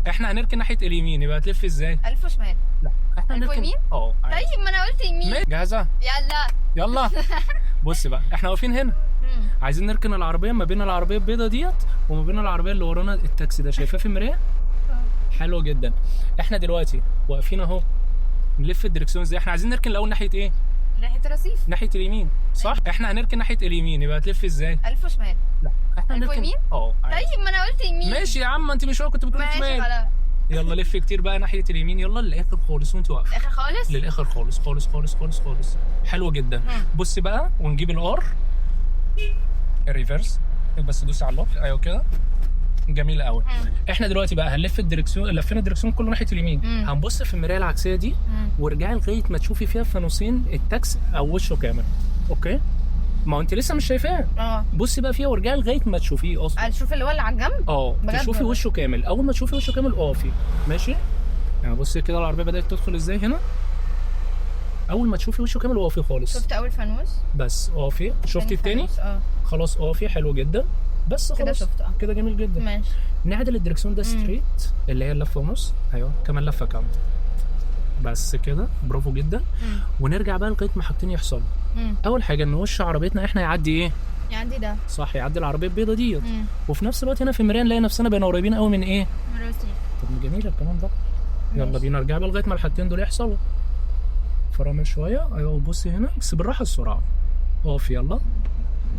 احنا هنركن ناحية اليمين، يبقى هتلف ازاي؟ الف شمال. لا، احنا ألف هنركن يمين؟ اه عادي. طيب ما انا قلت يمين. جاهزة؟ يلا. يلا. بصي بقى، احنا واقفين هنا، عايزين نركن العربية ما بين العربية البيضة ديت وما بين العربية اللي ورانا التاكسي ده، شايفاه في المرايه؟ حلو جدا. احنا دلوقتي واقفين اهو، نلف الدركسيون ازاي؟ احنا عايزين نركن الاول ناحية ايه؟ ناحية الرصيف. ناحية اليمين، صح؟ احنا هنركن ناحية اليمين، يبقى هتلف ازاي؟ الف شمال. لا، احنا ألف هنركن يمين؟ اه عادي. طيب ما انا قلت يمين. ماشي يا عم، انت مش هو كنت بتقولي ماشي شمال. خلاص. يلا لف كتير بقى ناحية اليمين، يلا للاخر خالص وانت واقفه. الاخر خالص. للاخر خالص خالص خالص خالص خالص. حلو جدا. بصي بقى، ونجيب ال R، ال reverse، بس دوسي على ال lock. ايوه كده، جميل قوي. احنا دلوقتي بقى هنلف الدركسيون، لفينا الدركسيون كله ناحية اليمين. هنبص في المراية العكسيه دي وارجعي لغاية ما تشوفي فيها فانوسين التاكس او وشه كامل، okay؟ ما هو انت لسه مش شايفاه. بصي بقى فيها وارجعي لغاية ما تشوفيه اصلا. اشوف اللي هو اللي على الجنب؟ اه. بجد تشوفي والله؟ وشه كامل. اول ما تشوفي وشه كامل اقفي، ماشي؟ يعني بصي كده العربية بدات تدخل ازاي هنا. اول ما تشوفي وشه كامل اقفي خالص. شفت اول فانوس. بس اقفي. شفتي التاني؟ فانوس، اه. خلاص اقفي. حلو جدا، بس كده خلاص. شفته، اه. كده جميل جدا. ماشي. نعدل الدركسيون ده straight، اللي هي اللفة ونص. ايوه، كمان لفه كاملة، بس كده، برافو جدا. ونرجع بقى لغاية ما حاجتين يحصلوا. اول حاجة ان وش عربيتنا احنا يعدي ايه؟ يعدي ده. صح، يعدي العربية البيضة ديت. وفي نفس الوقت هنا في المراية نلاقي نفسنا بقينا قريبين قوي من ايه؟ رصيف. طب ما جميل الكلام ده. يلا ماشي. بينا، ارجع بقى لغاية ما الحاجتين دول يحصلوا. فرامل شويه، ايوه، وبصي هنا بس بالراحه، السرعه. اقف يلا.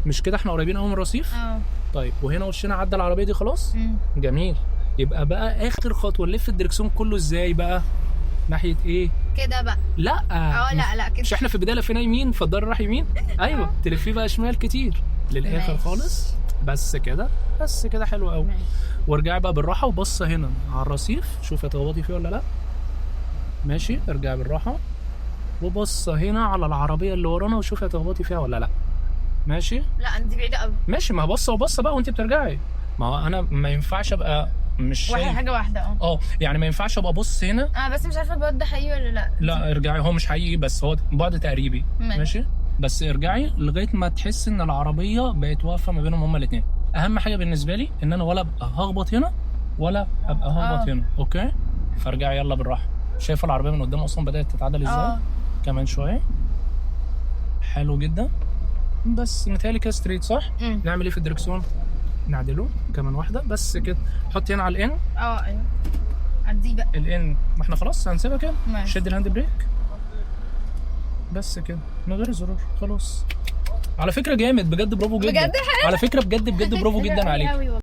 مش كده احنا قريبين قوي من الرصيف؟ اه. طيب، وهنا وشنا عدى العربية دي خلاص. جميل. يبقى بقى اخر خطوة نلف الدركسيون كله ازاي بقى؟ ناحية ايه؟ كده بقى. لا. اه، لا لا، كده. مش احنا في البداية لفينا يمين فالضرر راح يمين؟ ايوه، تلفيه بقى شمال كتير للاخر. ماشي. خالص، بس كده، بس كده، حلو قوي. ماشي. وارجعي بقى بالراحة وبص هنا على الرصيف، شوفي هتخبطي فيه ولا لا. ماشي، ارجعي بالراحة وبص هنا على العربية اللي ورانا وشوفي هتخبطي فيها ولا لا. ماشي؟ لا، انت بعيدة قوي. ماشي، ما بصة وبصه بقى وانت بترجعي. ما هو انا ما ينفعش ابقى مش واحد شايف. حاجة واحده، اه. اه، يعني ما ينفعش ابقى ابص هنا. اه، بس مش عارفه البعد ده حقيقي ولا لا. لا، ارجعي، هو مش حقيقي بس هو بعد تقريبي. ماشي. ماشي، بس ارجعي لغاية ما تحس ان العربية بقت واقفة ما بينهم هما الاثنين. اهم حاجة بالنسبة لي ان انا ولا ابقى هخبط هنا ولا ابقى هخبط هنا، okay؟ فارجعي يلا بالراحه. شايفه العربية من قدام اصلا بدات تتعدل ازاي؟ اه. كمان شويه. حلو جدا. بس متهيألي كده straight، صح؟ نعمل ايه في الدركسيون؟ نعدله كمان واحده، بس كده. حطي هنا على ال N. اه ايوه، عديه بقى. ال N، ما احنا خلاص هنسيبها كده. ماشي. شد ال hand brake، بس كده، من غير زرار. خلاص. على فكرة جامد بجد، برافو جدا. بجد. على فكرة بجد بجد برافو جدا عليك. قوي والله.